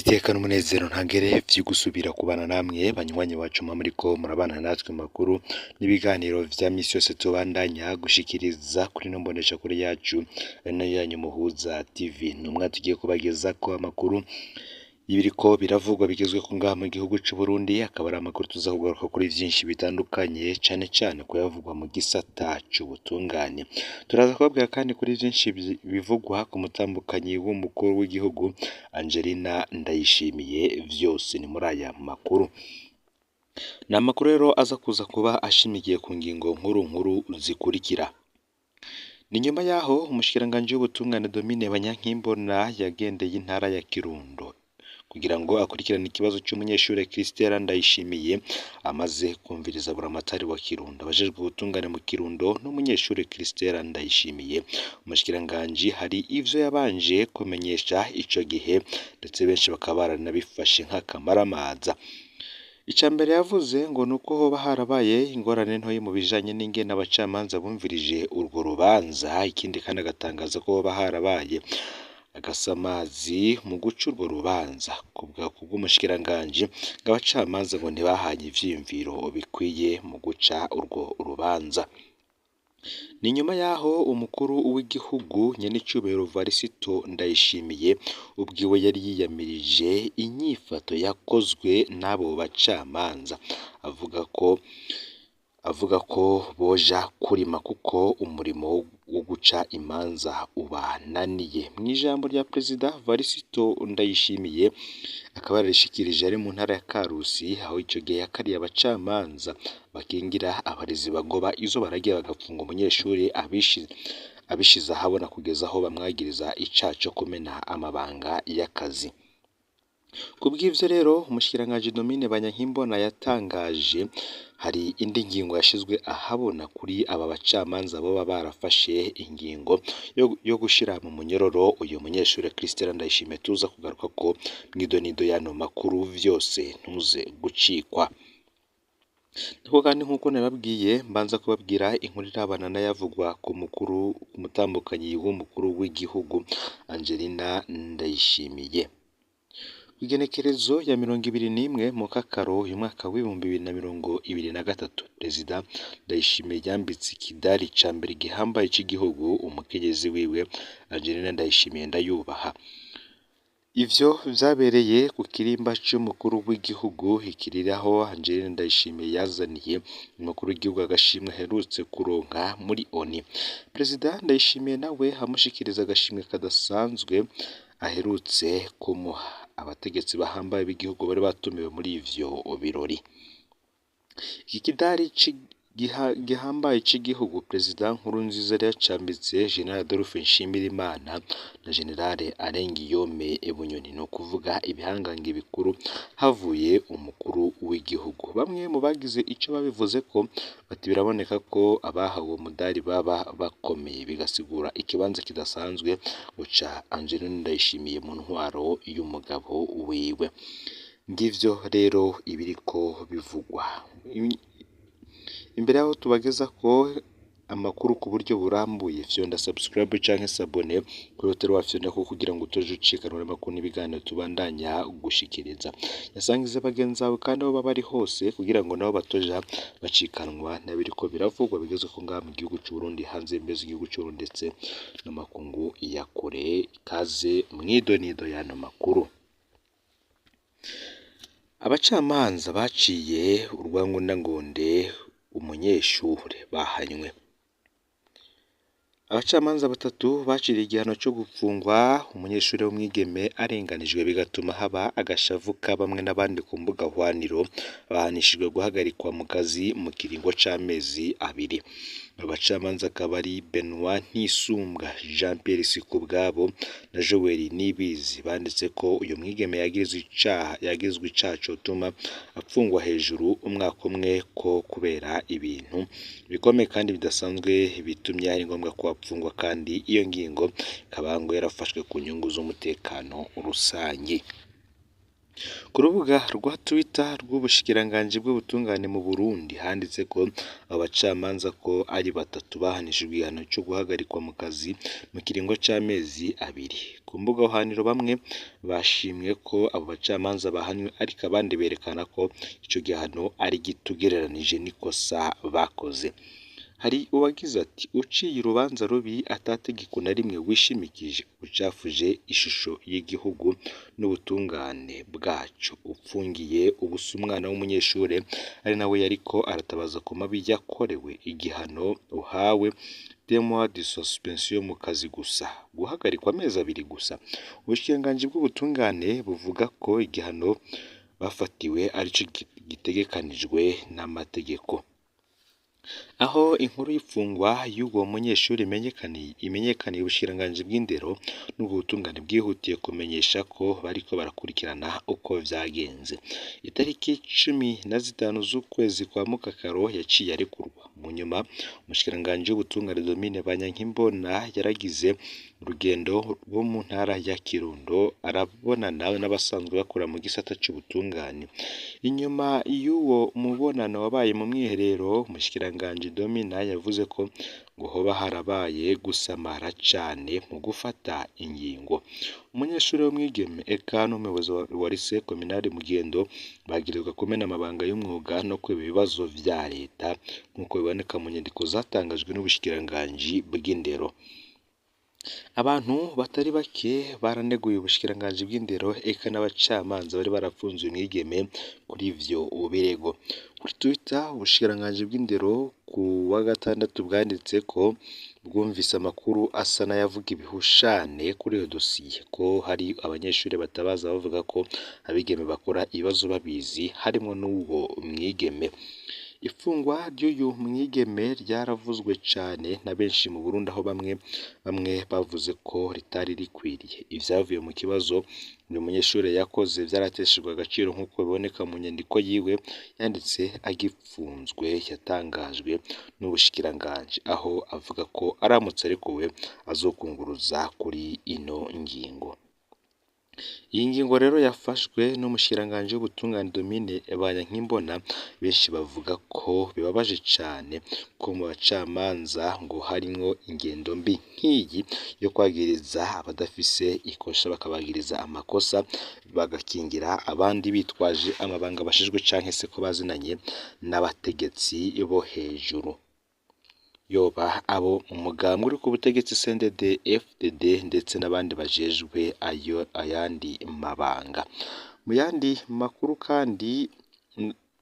Niteka n'umunezero ntangere vyo gusubira kubana namwe banywanyi bacu mwa muriko murabana natwe mu makuru n'ibiganiro vya misi yose tubandanya gushikiriza kuri ino mboneshakure yacu ari nayo yanyu Muhuza TV. Ni umwanya tugiye kubagezako amakuru y'ibiriko biravugwa bigezweko ngaha mu gihugu c'Uburundi, akaba ari amakuru tuza kugaruka kuri vyinshi bitandukanye cane cane kuyavugwa mu gisata c'ubutungane. Turaza kubabwira kandi kuri vyinshi bivugwa ku mutambukanyi w'umukuru w'igihugu Angelina Ndayishimiye, vyose ni muri aya makuru. Ni amakuru rero aza kuza kuba ashimikiye ku ngingo nkuru nkuru zikurikira. Ni nyuma yaho umushikiranganji w'ubutungane Domine Banyankimbona yagendeye intara ya Kirundo kugira ngo akurikirane ikibazo c'umunyeshure Christella Ndayishimiye, amaze kumviriza buramatari wa Kirundo, abajejwe ubutungane mu Kirundo n'umunyeshure Christella Ndayishimiye. Umushikiranganji hari ivyo yabanje kumenyesha ico gihe, ndetse benshi bakaba baranabifashe nk'akamaramaza. Ica mbere yavuze ngo nuko hoba harabaye ingorane ntoyi mu bijanye n'ingene abacamanza bumvirije urwo rubanza, ikindi kandi agatangaza ko hoba harabaye agasamazi mu guca urwo rubanza. Kubw'umushikiranganji ngo abacamanza ngo ntibahanye ivyiyumviro bikwiye mu guca urwo rubanza. Ni nyuma yaho umukuru w'igihugu nyen'icubahiro Varisito Ndayishimiye ubwiwe yari yiyamirije inyifato yakozwe n'abo bacamanza, avuga ko boja kurima kuko umurimo wo guca imanza ubananiye. Mw'ijambo rya Perezida Varisito Ndayishimiye akaba yararishikirije ari mu ntara ya Karusi, aho ico gihe yakariye abacamanza bakingira abarezi bagoba izo baragiye bagapfunga umunyeshuri abishize ahabona kugeza aho bamwagiriza icaha co kumena amabanga y'akazi. Kubw'ivyo rero umushikiranganji Domine Banyankimbona yatangaje hari indi ngingo yashizwe ahabona kuri aba bacamanza boba barafashe ingingo yo gushira mu munyororo uyu munyeshure Christella Ndayishimiye, tuza kugaruka ko mw'idonido y'ano makuru, vyose ntuze gucikwa. Niko kandi nk'uko nababwiye, mbanza kubabwira inkuru irabana n'ayavugwa ku mukuru, ku mutambukanyi w'umukuru w'igihugu Angelina Ndayishimiye. Kw'igenekerezo ya 21 Mukakaro uyu mwaka w'2023, Perezida Ndayishimiye yambitse ikidari ca mbere gihambaye c'igihugu umukenyezi wiwe Angelina Ndayishimiye Ndayubaha. Ivyo vyabereye ku kirimba c'umukuru w'igihugu ikiriri, aho Angelina Ndayishimiye yazaniye umukuru w'igihugu agashimwe aherutse kuronka muri ONU. Perezida Ndayishimiye nawe amushikiriza agashimwe kadasanzwe aherutse kumuha. Abategetsi bahambaye b'igihugu bari batumiwe muri ivyo birori. Iki kidari gihambaye c'igihugu Perezida Nkurunziza yari yacambitse General Adolphe Nshimirimana na General Alain Guillaume Bunyoni, ni ukuvuga ibihangange bikuru havuye umukuru w'igihugu. Bamwe mu bagize ico babivuzeko bati biraboneka ko abahawe uwo mudari baba bakomeye, bigasigura ikibanza kidasanzwe ca Angelina Ndayishimiye mu ntwaro y'umugabo wiwe. Ngivyo rero ibiriko bivugwa. Imbere yaho tubagezako amakuru ku buryo burambuye, fyonda subscribe canke s'abonner kuri hoteli wafyondako kugira ngo utoje ucikanwa n'amakuru n'ibiganiro tubandanya gushikiriza. Yasangize bagenzi bawe kandi aho baba bari hose kugira ngo nabo batoja bacikanwa n'ibiriko biravugwa bigezweko ngaha mu gihugu c'Uburundi, hanze y'imbibe z'igihugu c'Uburundi ndetse n'amakungu ya kure. Kaze mw'idonido y'ano makuru. Abacamanza baciye urwangondangonde umunyeshure bahanywe. Abacamanza batatu baciriye igihano co gupfungwa umunyeshure w'umwigeme arenganijwe, bigatuma haba agashavu ka bamwe n'abandi ku mbuga hwaniro, bahanishijwe guhagarikwa mu kazi mu kiringo c'amezi 2. Abo bacamanza akaba ari Benoit Ntisumbwa, Jean Pierre Sikubwabo na Joel Nibizi. Banditse ko uyu mwigeme yagirizwa icaha cotuma apfungwa hejuru umwaka umwe, ko kubera ibintu bikomeye kandi bidasanzwe bitumye ari ngombwa ko apfungwa, kandi iyo ngingo ikaba ngo yarafashwe ku nyungu z'umutekano rusangi. Ku rubuga rwa Twitter rw'ubushikiranganji bw'ubutungane mu Burundi handitse ko abo bacamanza ko ari batatu bahanishijwe igihano co guhagarikwa mu kazi mu kiringo c'amezi abiri. Ku mbuga hwaniro bamwe bashimye ko abo bacamanza bahanywe, ariko abandi berekana ko ico gihano ari gito ugereranije n'ikosa bakoze. Hari uwagize ati uciye urubanza rubi atategeko na rimwe wishimikije, ucafuje ishusho y'igihugu n'ubutungane bwaco, upfungiye ubusa umwana w'umunyeshure ari nawe yariko aratabaza ku mabi yakorewe, igihano uhawe deux mois de suspension mu kazi gusa, guhagarikwa amezi abiri gusa. Ubushikiranganji bw'ubutungane buvuga ko igihano bafatiwe arico gitegekanijwe n'amategeko. Aho inkuru y'ifungwa y'uwo munyeshuri imenyekaniye, ubushikiranganji bw'indero n'ubutungane bwihutiye kumenyesha ko bariko barakurikirana uko vyagenze. Itariki 15 z'ukwezi kwa Mukakaro yaciye arekurwa. Mu nyuma umushikiranganji w'ubutungane Domine Banyankimbona yaragize urugendo rwo mu ntara ya Kirundo arabonana n'abasanzwe bakora mu gisata c'ubutungane. Inyuma y'uwo mubonano wabaye mu mwiherero, umushikiranganji Domina yavuze ko ngo hoba harabaye gusamara cane mu gufata ingingo. Umunyeshuri w'umwigeme eka n'umuyobozi wa lycée communale Mugendo bagirizwa kumena amabanga y'umwuga no kwiba ibibazo vya leta, nk'uko biboneka mu nyandiko zatangajwe n'ubushikiranganji bw'indero. Abantu batari bake baraneguye ubushikiranganji bw'indero eka n'abacamanza bari barapfunze uyu mwigeme kuri ivyo birego. Kuri Twitter ubushikiranganji bw'indero ku wa gatandatu bwanditse ko bwumvise amakuru asa n'ayavuga ibihushane kuri iyo dosiye, ko hari abanyeshuri batabaza bavuga ko abigeme bakora ibibazo babizi, harimwo n'uwo mwigeme. Ifungwa ry'uyu mwigeme ryaravuzwe cane na benshi mu Burundi, aho bamwe bamwe bavuze ko ritari rikwiriye. Ivyavuye mu kibazo uyu munyeshure yakoze vyarateshejwe agaciro nk'uko biboneka mu nyandiko yiwe yanditse agipfunzwe, yatangajwe n'ubushikiranganji, aho avuga ko aramutse arekuwe azokunguruza kuri ino ngingo. Iyi ngingo rero yafashwe n'umushikiranganji w'ubutungane Domine Banyankimbona, benshi bavuga ko bibabaje cane ko mu bacamanza ngo harimwo ingendo mbi nk'iyi yo kwagiriza abadafise ikosa bakabagiriza amakosa, bagakingira abandi bitwaje amabanga bashijwe canke se ko bazinanye n'abategetsi bo hejuru. Yoba abo umugambwe uri ku butegetsi CNDD FDD ndetse n'abandi bajejwe ayo ayandi mabanga. Mu yandi makuru kandi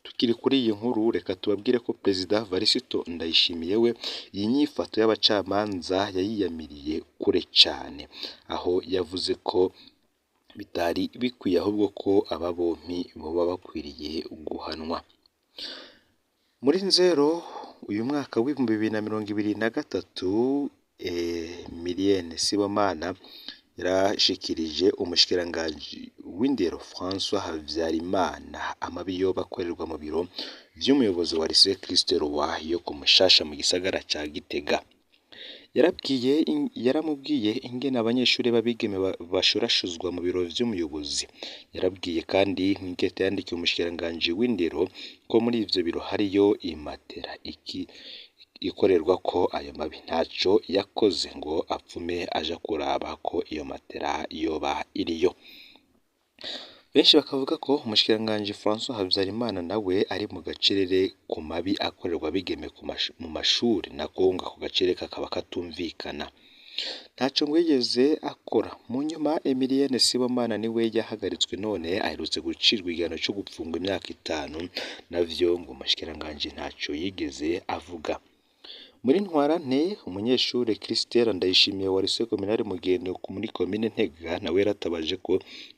tukiri kuri iyi nkuru, reka tubabwire ko Perezida Varisito Ndayishimiye we iyi nyifato y'abacamanza yayiyamiriye kure cane, aho yavuze ko bitari bikwiye ahubwo ko aba bompi boba bakwiriye guhanwa. Muri Nzero uyu mwaka w'2023, Emilienne Sibomana yarashikirije umushikiranganji w'indero François Habyarimana amabi yoba akorerwa mu biro vy'umuyobozi wa lycée Christ Roi yo ku Mushasha mu gisagara ca Gitega. Yaramubwiye ingene abanyeshuri b'abigeme bashurashuzwa mu biro vy'umuyobozi. Yarabwiye kandi mw'ikete yandikiye umushikiranganji w'indero ko muri ivyo biro hariyo imatera ikorerwa ko ayo mabi, ntaco yakoze ngo apfume aja kuraba ko iyo matera yoba iriyo. Benshi bakavuga ko umushikiranganji François Habyarimana nawe ari mu gacerere ku mabi akorerwa abigeme mu mashuri, nako ngo ako gacerere kakaba katumvikana. Ntaco ngo yigeze akora. Mu nyuma Emilienne Sibomana niwe yahagaritswe none aherutse gucirwa igihano co gupfungwa imyaka 5, navyo ngo umushikiranganji ntaco yigeze avuga. Muri Ntwarante umunyeshure Christelle Ndayishimiye wa lycée communale Mugendo muri komine Ntega nawe yaratabaje ko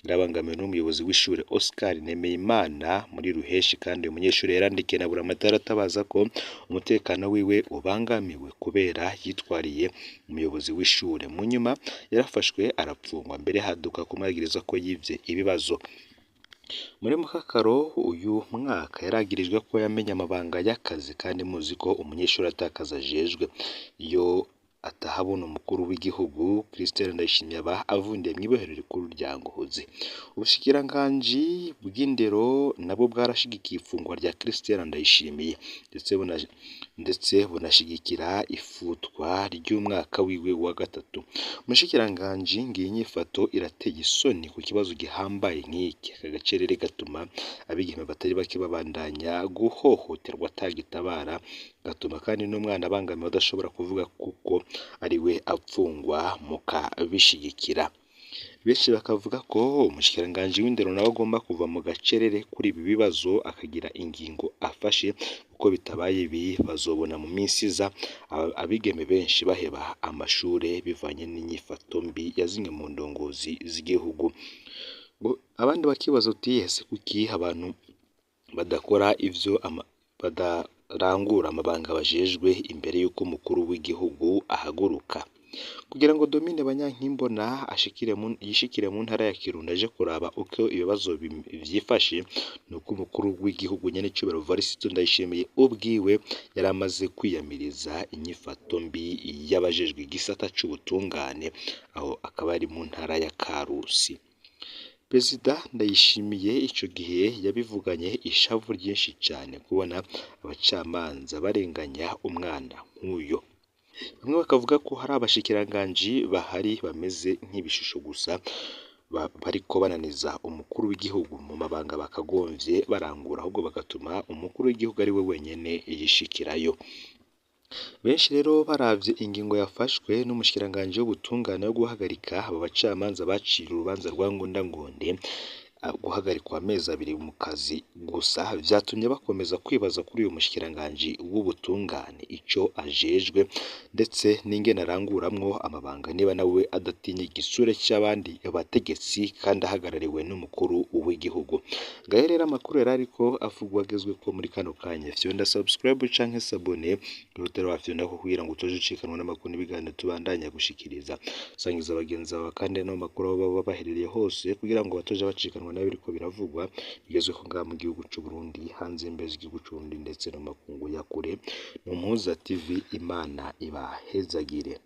yarabangamiwe n'umuyobozi w'ishure Oscar Nemeyimana muri Ruheshi, kandi uyu munyeshure yarandikiye na Buramatari aratabaza ko umutekano wiwe ubangamiwe kubera yitwariye umuyobozi w'ishure. Mu nyuma yarafashwe arapfungwa, mbere haduka kumwagiriza ko yivye ibibazo. Muri Mukakaro uyu mwaka yaragirijwe ko yamenye amabanga y'akazi, kandi muzi ko umunyeshuri atakaza ajejwe iyo ahabona umukuru w'igihugu Christelle Ndayishimiye aba avundiye mw'ibohero rikuru rya Ngozi. Ubushikiranganji bw'indero nabwo bwarashigikiye ifungwa rya Christelle Ndayishimiye ndetse bunashigikira ifutwa ry'umwaka wiwe wa gatatu. Umushikiranganji ngiyi nyifato irateye isoni ku kibazo gihambaye nk'iki. Aka gacerere gatuma abigeme batari bake babandanya guhohoterwa atagitabara, gatuma kandi n'umwana abangamiwe adashobora kuvuga kuko ariwe apfungwa mukabishigikira. Benshi bakavuga ko umushikiranganji w'indero nawe agomba kuva mu gacerere kuri ibi bibazo akagira ingingo afashe, kuko bitabaye ibi bazobona mu minsi iza abigeme benshi baheba amashure bivanye n'inyifato mbi ya zimwe mu ndongozi z'igihugu. Abandi bakibaza uti ese kuki abantu badakora ivyo badarangura amabanga bajejwe imbere y'uko umukuru w'igihugu ahaguruka? Kugira ngo Domine Banyankimbona yishikire mu ntara ya Kirundo aje kuraba uko ibibazo vyifashe, nuko umukuru w'igihugu nyenecubahiro Varisito Ndayishimiye ubwiwe yari amaze kwiyamiriza inyifato mbi y'abajejwe igisata c'ubutungane, aho akaba ari mu ntara ya Karusi. Perezida Ndayishimiye ico gihe yabivuganye ishavu ryinshi cane kubona abacamanza barenganya umwana nk'uyo. Bamwe bakavuga ko hari abashikiranganji bahari bameze nk'ibishusho gusa bariko bananiza umukuru w'igihugu mu mabanga bakagomvye barangura, ahubwo bagatuma umukuru w'igihugu ari we wenyene yishikirayo. Benshi rero baravye ingingo yafashwe n'umushikiranganji w'ubutungane yo guhagarika abo bacamanza bacira urubanza rwa Ngondangonde, guhagarikwa amezi abiri mu kazi gusa, vyatumye bakomeza kwibaza kuri uyu mushikiranganji w'ubutungane ico ajejwe ndetse n'ingene aranguramwo amabanga, niba nawe adatinya igisure c'abandi bategetsi kandi ahagarariwe n'umukuru w'igihugu. Ngayo rero amakuru yari ariko avugwa agezweko muri kano kanya. Fyonda subscribe canke s'abonner urutare wafyonda ko kugira ngo utoje ucikanwa n'amakuru n'ibiganiro tubandanya gushikiriza. Sangiza bagenzi bawe kandi no makuru aho baba baherereye hose kugira ngo batoje bacikanwa nayo biriko biravugwa bigezweho ngaha mu gihugu c'u Burundi, hanze y'imbibe z'igihugu c'u Burundi ndetse no mu makungu ya kure. Ni Umuhuza TV, Imana ibahezagire.